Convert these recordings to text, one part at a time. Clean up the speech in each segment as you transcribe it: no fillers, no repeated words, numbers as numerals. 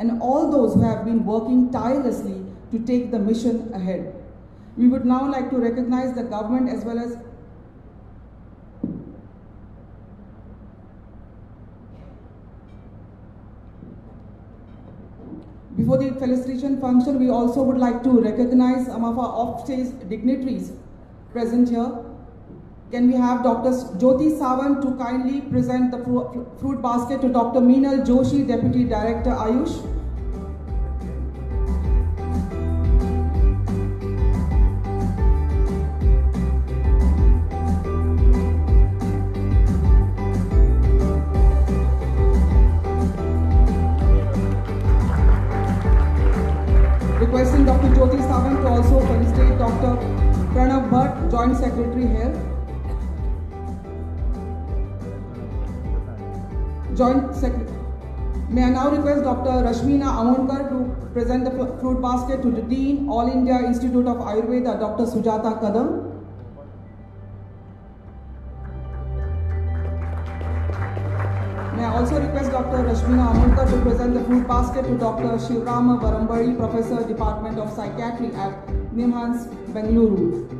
and all those who have been working tirelessly to take the mission ahead. We would now like to recognize the government as well as Before the felicitation function, we also would like to recognize some of our off-stage dignitaries present here. Can we have Dr. Jyoti Sawant to kindly present the fruit basket to Dr. Meenal Joshi, Deputy Director, Ayush. Requesting Dr. Jyoti Sawant to also felicitate Dr. Pranav Bhatt, Joint Secretary Health. Joint Secretary. May I now request Dr. Rashmina Amonkar to present the fruit basket to the Dean, All India Institute of Ayurveda, Dr. Sujata Kadam. May I also request Dr. Rashmina Amonkar to present the fruit basket to Dr. Shivrama Varambari, Professor, Department of Psychiatry at NIMHANS, Bengaluru.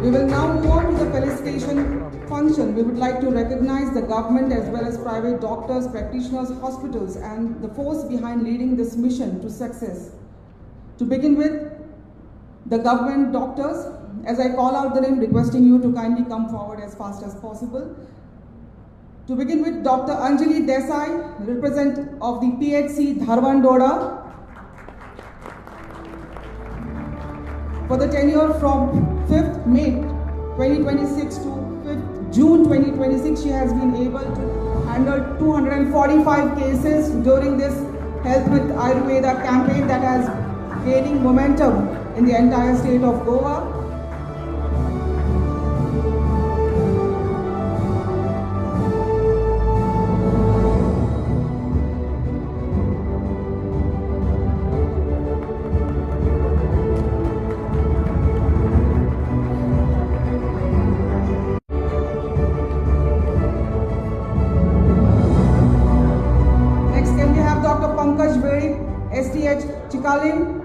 We will now move on to the felicitation function. We would like to recognize the government as well as private doctors, practitioners, hospitals, and the force behind leading this mission to success. To begin with, the government doctors, as I call out the name, requesting you to kindly come forward as fast as possible. To begin with, Dr. Anjali Desai, representative of the PHC Dharwandoda, for the tenure from 5th May 2026 to 5th June 2026, she has been able to handle 245 cases during this Health with Ayurveda campaign that has gaining momentum in the entire state of Goa. STH Chicalim.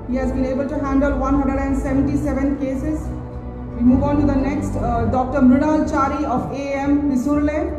He has been able to handle 177 cases. We move on to the next, Dr. Mrinal Chari of AM Pisurle.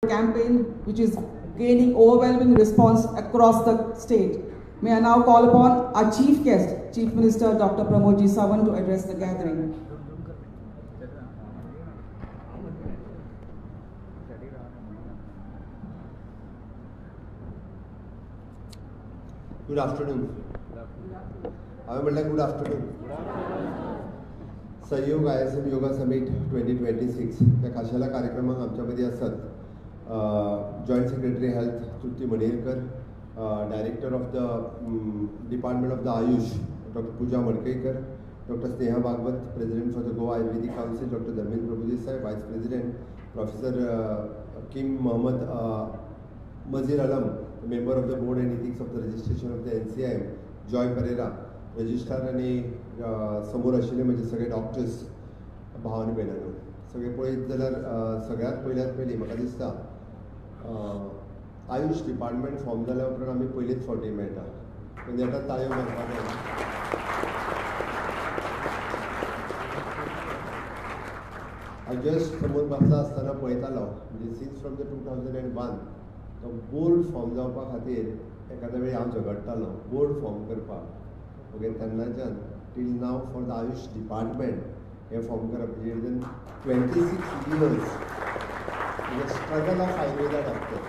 campaign, which is gaining overwhelming response across the state. May I now call upon our chief guest, Chief Minister Dr. Pramod G. Sawant, to address the gathering. Good afternoon. हांवें म्हणलें good afternoon. Sahyog ISM Yoga Summit 2026 ह्या खाशेल्या कार्यक्रमाक आमच्या मदीं आसात joint secretary health Trupti Manerkar, director of the department of the AYUSH Doctor Pooja Madkaikar, Doctor Sneha Bhagwat, president for the Goa Ayurvedic Council, Doctor Dharmendra Prabhudesai, vice president, Professor Kim Mohammad Mazir Alam, member of the board and ethics of the registration of the NCIM, Joy Pereira, registrar आनी समोर आशिल्ले म्हजे सगळे doctors, भाव आनी भयणांनो, सगळे पळयत जाल्यार सगळ्यांत पयल्यात पयलीं म्हाका दिसता आयुश डिपार्टमेंट फॉर्म जाल्या उपरांत आमी पयलीच फावटी मेळटा, म्हणजे आतां ताळयो मारपाक जाय. हांव जस्ट समोर बसला आसतना पळयतालो, म्हणजे since from the 2001 तो बोर्ड फॉर्म जावपा खातीर एखाद्या वेळी हांव झगडटालो बोर्ड फॉर्म करपाक. ओके, तेन्नाच्यान till now for the AYUSH department हें फॉर्म करप म्हणजे 26 years the struggle of Ayurveda doctor.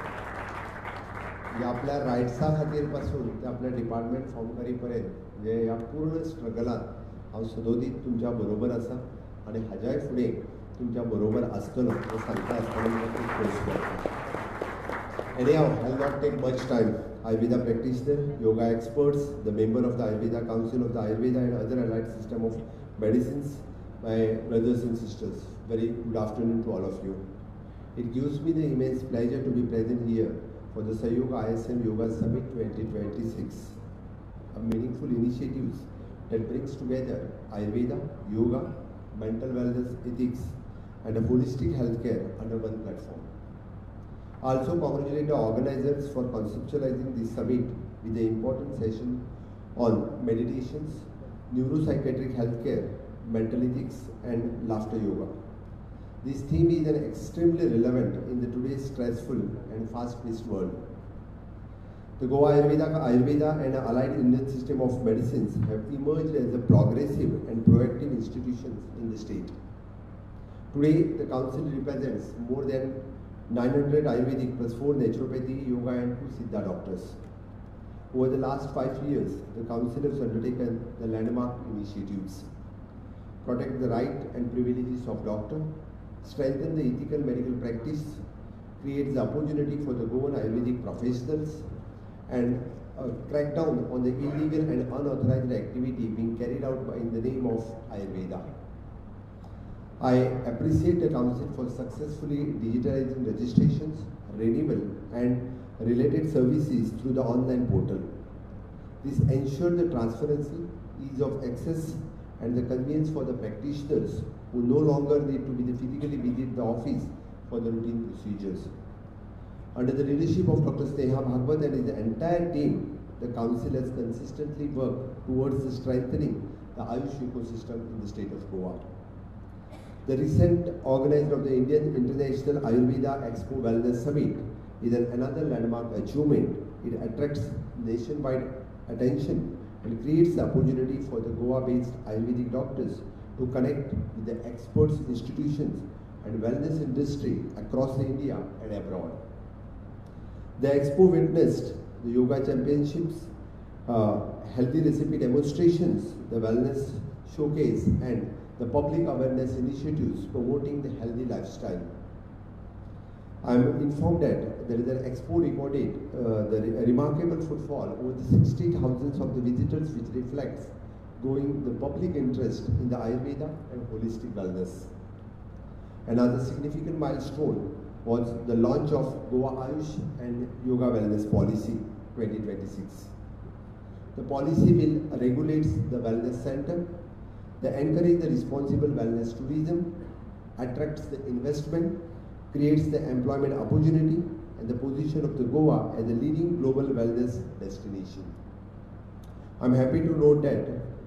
म्हणजे आपल्या रायट्सा खातीर पासून ते आपल्या डिपार्टमेंट फॉर्म करी पर्यंत म्हणजे ह्या पूर्ण स्ट्रगलांत हांव सदोदीत तुमच्या बरोबर आसा आनी हाज्याय फुडें तुमच्या बरोबर आसतलो हें सांगता आसतना म्हाका खूब खोस जाता. Anyhow, I'll not take much time. Ayurveda practitioner, yoga experts, the member of the Ayurveda Council of the Ayurveda and other allied system of medicines, my brothers and sisters, very good afternoon to all of you. It gives me the immense pleasure to be present here for the Sahyog ISM Yoga Summit 2026, a meaningful initiative that brings together Ayurveda, yoga, mental wellness, ethics, and a holistic healthcare under one platform. I also congratulate the organizers for conceptualizing this summit with the important session on meditations, neuropsychiatric healthcare, mental ethics, and laughter yoga. This theme is an extremely relevant in the today's stressful and fast-paced world. The Goa Ayurveda and allied Indian system of medicines have emerged as a progressive and proactive institutions in the state. Today, the council represents more than 900 Ayurvedic plus 4 naturopathy, yoga and 2 Siddha doctors. Over the last 5 years, the council has undertaken the landmark initiatives: protect the right and privileges of doctor, strengthen the ethical medical practice, create the opportunity for the Goan Ayurvedic professionals, and crack down on the illegal and unauthorized activity being carried out in the name of Ayurveda. I appreciate the council for successfully digitalizing registrations, renewal and related services through the online portal. This ensured the transparency, ease of access and the convenience for the practitioners who no longer need to be physically visit the office for the routine procedures. Under the leadership of Dr. Sneha Bhagwat and his entire team, the council has consistently worked towards the strengthening the Ayush ecosystem in the state of Goa. The recent organization of the Indian International Ayurveda Expo Wellness Summit is another landmark achievement. It attracts nationwide attention and creates the opportunity for the Goa-based Ayurvedic doctors to connect with the experts, institutions and wellness industry across India and abroad. The expo witnessed the yoga championships, healthy recipe demonstrations, the wellness showcase and the public awareness initiatives promoting the healthy lifestyle. I am informed that there is an expo recorded the remarkable footfall over the 60,000 of the visitors, which reflects growing the public interest in the Ayurveda and holistic wellness. Another significant milestone was the launch of Goa Ayush and Yoga Wellness Policy 2026. The policy will regulates the wellness center, they encourage the responsible wellness tourism, attracts the investment, creates the employment opportunity, and the position of the Goa as a leading global wellness destination. I'm happy to note that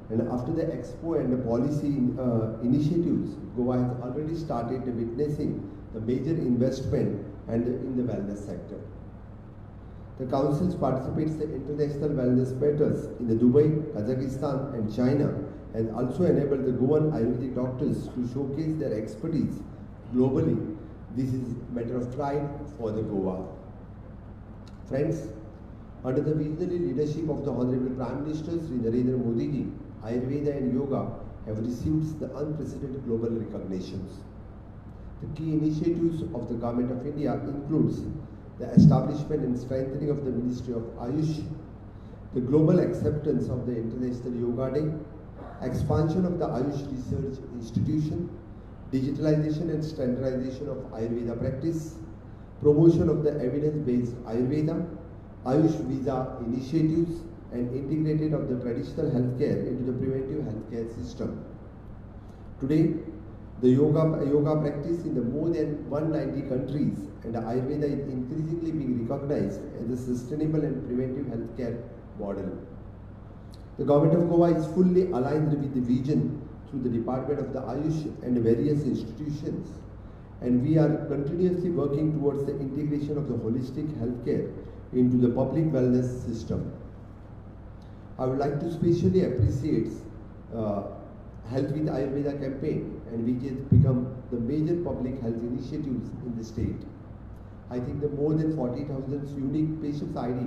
And after the expo and the policy initiatives, Goa has already started witnessing the major investment and in the wellness sector. The council participates in the international wellness matters in the Dubai, Kazakhstan and China, and also enabled the Goan Ayurvedic doctors to showcase their expertise globally. This is a matter of pride for the Goa. Friends, under the visionary leadership of the Honorable Prime Minister Sri Narendra Modi ji, Ayurveda and Yoga have received the unprecedented global recognitions. The key initiatives of the Government of India includes the establishment and strengthening of the Ministry of Ayush, the global acceptance of the International Yoga Day, expansion of the Ayush Research Institution, digitalization and standardization of Ayurveda practice, promotion of the evidence-based Ayurveda, Ayush Visa initiatives, and integrated of the traditional healthcare into the preventive healthcare system. Today, the yoga practice in the more than 190 countries and the Ayurveda is increasingly being recognized as a sustainable and preventive healthcare model. The Government of Goa is fully aligned with the vision through the Department of the Ayush and various institutions, and we are continuously working towards the integration of the holistic healthcare into the public wellness system. I would like to specially appreciate Health with Ayurveda campaign, and which has become the major public health initiatives in the state. I think the more than 40,000 unique patients ID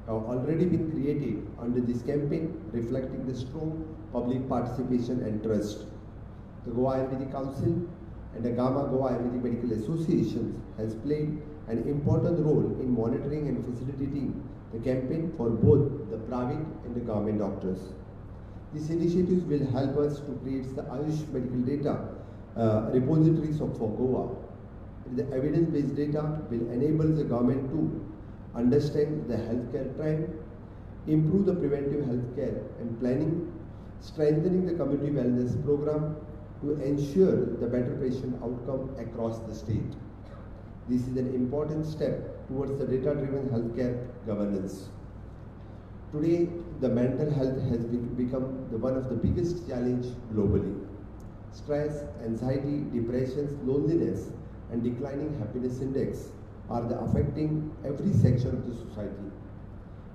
have already been created under this campaign, reflecting the strong public participation and trust. The Goa Ayurvedic Council and the GAMA Goa Ayurvedic Medical Associations has played an important role in monitoring and facilitating the campaign for both the private and the government doctors. These initiatives will help us to create the Ayush medical data repositories for Goa. The evidence-based data will enable the government to understand the healthcare trend, improve the preventive healthcare and planning, strengthening the community wellness program to ensure the better patient outcome across the state. This is an important step towards the data-driven healthcare governance. Today, the mental health has become one of the biggest challenge globally. Stress, anxiety, depressions, loneliness, and declining happiness index are affecting every section of the society.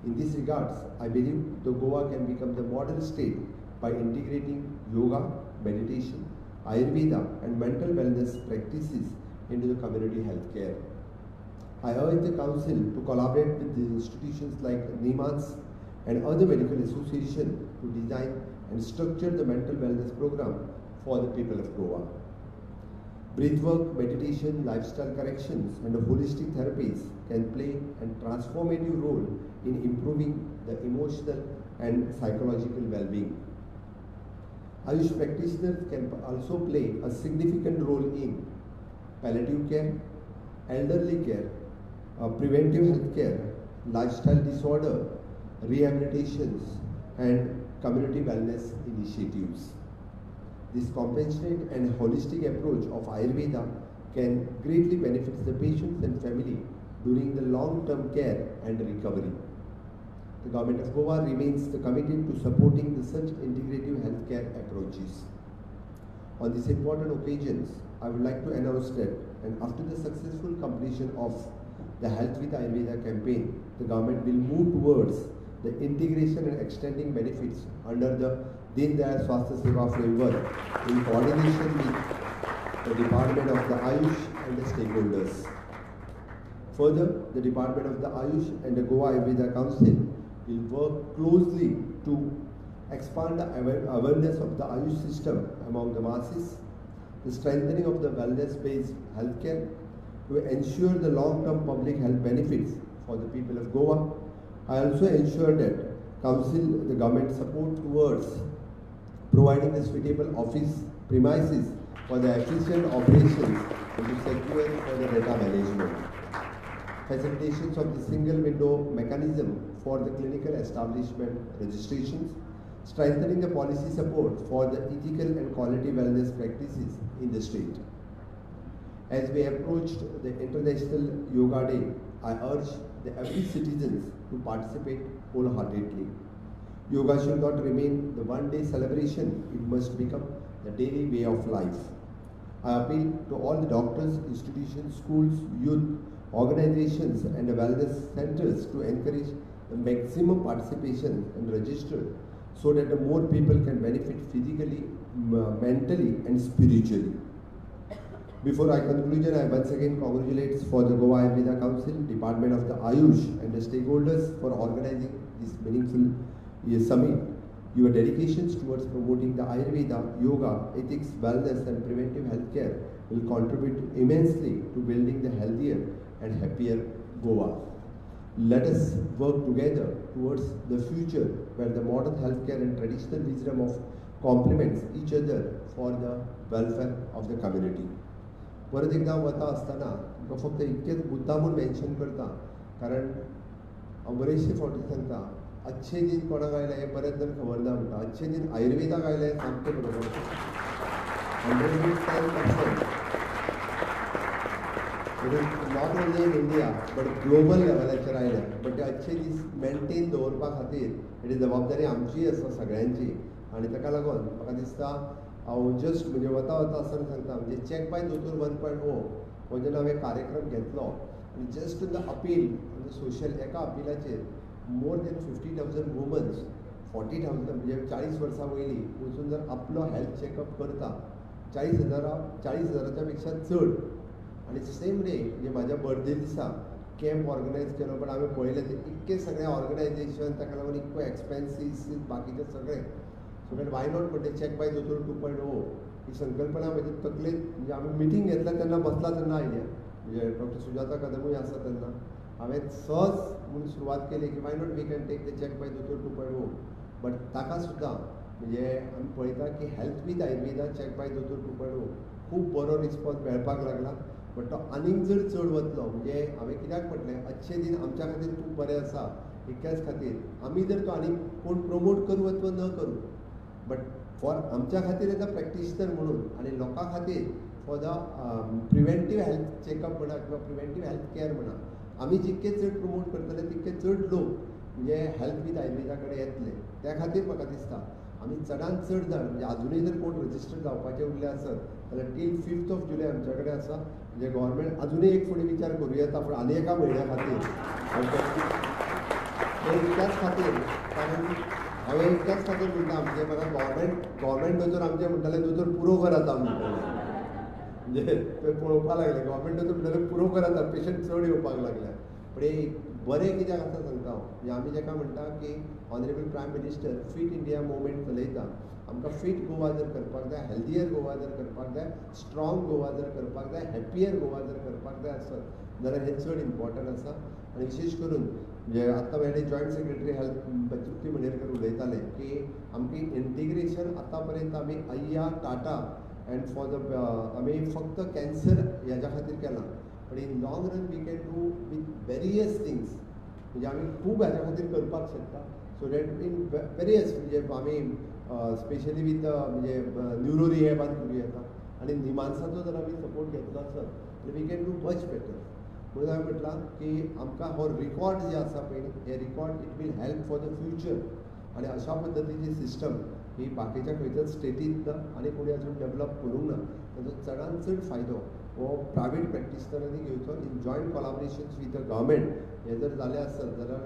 In this regards, I believe the Goa can become the model state by integrating yoga, meditation, Ayurveda, and mental wellness practices into the community healthcare. I urge the council to collaborate with the institutions like NIMHANS and other medical associations to design and structure the mental wellness program for the people of Goa. Breathwork, meditation, lifestyle corrections, and holistic therapies can play a transformative role in improving the emotional and psychological well-being. Ayush practitioners can also play a significant role in palliative care, elderly care, preventive health care, lifestyle disorder, rehabilitations, and community wellness initiatives. This compassionate and holistic approach of Ayurveda can greatly benefit the patients and family during the long-term care and recovery. The Government of Goa remains committed to supporting the such integrative healthcare approaches. On these important occasions, I would like to announce that, and after the successful completion of the Health with Ayurveda campaign, the government will move towards the integration and extending benefits under the Deen Dayal Swasthya Seva framework in coordination with the Department of the Ayush and the stakeholders. Further, the Department of the Ayush and the Goa Ayurveda Council will work closely to expand the awareness of the Ayush system among the masses, the strengthening of the wellness-based healthcare to ensure the long-term public health benefits for the people of Goa. I also ensure that Council, the government support towards providing the suitable office premises for the efficient operations and to secure for the data management. Facilitations of the single window mechanism for the clinical establishment registrations, strengthening the policy support for the ethical and quality wellness practices in the state. As we approached the International Yoga Day, I urge the every citizens to participate wholeheartedly. Yoga should not remain the one day celebration, it must become the daily way of life. I appeal to all the doctors, institutions, schools, youth organizations and the wellness centers to encourage the maximum participation and register so that the more people can benefit physically, mentally and spiritually. Before I conclude, I once again congratulate for the Goa Ayurveda Council, Department of the Ayush and the stakeholders for organizing this meaningful summit. Your dedications towards promoting the Ayurveda, yoga, ethics, wellness and preventive healthcare will contribute immensely to building the healthier and happier Goa. Let us work together towards the future where the modern healthcare and traditional wisdom of complements each other for the welfare of the community. परत एकदा वता आसतना तुमकां फक्त इतकेंच मुद्दामून mention करता, कारण हांव बरेचशे फावटी सांगता, अच्छे दिन कोणाक आयले हें बरेच जाण खबर ना म्हणटा. अच्छे दिन आयुर्वेदाक आयले सामकें बरोबर, 110%. It is not only in India but global लेवलाचेर आयल्या. बट ते अच्छे दीस मेंटेन दवरपा खातीर ही जबाबदारी आमचीय आसा सगळ्यांची. आनी ताका लागून म्हाका दिसता हांव जस्ट म्हणजे वता वता आसतना सांगता, म्हणजे चॅक बाय दोतोर 1.0 हो जेन्ना हांवें कार्यक्रम घेतलो आनी just the appeal on the social एका अपिलाचेर मोर दॅन 50,000 वुमन्स, 40,000 म्हणजे 40 वर्सां वयलीं वचून जर आपलो हेल्थ चॅकअप करता, 40,000च्या पेक्षा चड. आनी सेम डे म्हणजे म्हाज्या बर्थडे दिसा कॅम्प ऑर्गनायज केलो, पण हांवें पळयलें तें इतकें सगळें ऑर्गनायजेशन, ताका लागून इतको एक्सपेन्सीस बाकीचें सगळें. सो बट why not म्हणटा चॅक बाय दोतोर 2.0 ही संकल्पना म्हजी तकलेंत म्हणजे आमी मिटींग घेतल्या तेन्ना बसला तेन्ना आयल्या, म्हणजे डॉक्टर सुजाता कदमूय आसा तेन्ना हांवें सहज म्हूण सुरवात केली की why not we can take the check by दोतोर 2.0. बट ताका सुद्दां म्हणजे आमी पळयता की health with Ayurveda check by दोतोर 2.0 खूब बरो रिस्पॉन्स मेळपाक लागला. बट तो आनीक जर चड वतलो म्हणजे हांवें कित्याक म्हटलें अच्छे दिन आमच्या खातीर खूब बरें आसा इतक्याच खातीर आमी जर तो आनीक कोण प्रमोट करूं अथवा न करूं, बट फॉर आमच्या खातीर एज अ प्रॅक्टिशनर म्हणून आनी लोकां खातीर for the preventive health checkup म्हणा किंवा प्रिवेंटीव हेल्थ केअर म्हणा, आमी जितके चड प्रमोट करतले तितके चड लोक म्हणजे हेल्थ वीथ आयुर्वेदा कडेन येतले. त्या खातीर म्हाका दिसता आमी चडान चड जाण म्हणजे आजुनूय जर कोण रजिस्टर जावपाचे उरले आसत जाल्यार टील 5th of जुलय आमच्या कडेन आसा. म्हणजे गव्हर्मेंट आजुनूय एक फुडें विचार करूं येता पूण आनी एका म्हयन्या खातीर इतक्याच खातीर, कारण हांवें इतक्याच खातीर म्हणटा म्हणजे म्हाका गव्हर्मेंट दोतोर आमचें म्हणटाले दोतोर पुरो करात म्हणटाले, म्हणजे ते पळोवपाक लागले गव्हर्मेंट दोतोर म्हणटाले पुरो करात, पेशंट चड येवपाक लागले. पण एक बरें कित्याक आसा सांगता हांव, म्हणजे आमी जेका म्हणटा की honourable prime minister fit India movement चलयता, आमकां फीट गोवा जर करपाक जाय, हेल्दियर गोवा जर करपाक जाय, स्ट्रॉंग गोवा जर करपाक जाय, हॅपियर गोवा जर करपाक जाय आसत जाल्यार हें चड इम्पॉर्टंट आसा. आनी विशेश करून म्हणजे आत्तां मेळ्ळे जॉयंट सेक्रेटरी हेल्थ तृप्ती मणेरकर उलयताले की आमची इंटिग्रेशन आतां पर्यंत आमी अय्या टाटा एंड फॉर the आमी फक्त कॅन्सर ह्याच्या खातीर केलां, but in long run we can do with various things, म्हणजे आमी खूब ह्याच्या खातीर करपाक शकता. सो that in various म्हणजे आमी स्पेशली वीथ म्हणजे न्युरो रिहॅबान करूं येता आनी निमानसाचो जर आमी सपोर्ट घेतलो आसत जाल्यार we can do much better. म्हणून हांवें म्हटलां की आमकां हो रिकॉर्ड जे आसा पळय हे record it will help for the future. आनी अशा पद्दतीची सिस्टम ही बाकीच्या खंयच्याच स्टेटींत ना आनी कोणी अजून डेवलप करूंक ना. ताचो चडान चड फायदो हो प्रायवेट प्रॅक्टिशनरांनी घेवचो in joint collaborations with the government. हें जर जालें आसत जाल्यार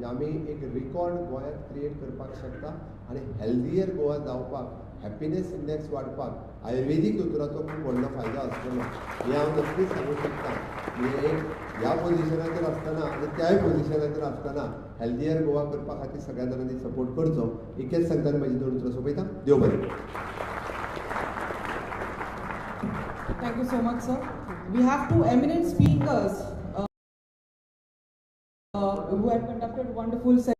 आमी एक रिकॉर्ड गोंयांत क्रिएट करपाक शकता आनी हेल्दियर गोवा जावपाक, हॅपिनेस इंडेक्स वाडपाक आयुर्वेदीक दोतोराचो खूब व्हडलो फायदो आसतलो हें हांव नक्कीच सांगूंक शकता. म्हणजे एक ह्या पोजिशनाचेर आसतना आनी त्याय पोजिशनाचेर आसतना हेल्दियर गोवा करपा खातीर सगळ्या जाणांनी सपोर्ट करचो इतकेंच सांगता आनी म्हजी दोन उतरां सोंपयता. देव बरें. Thank you so much, sir. We have two eminent speakers who have conducted wonderful sessions.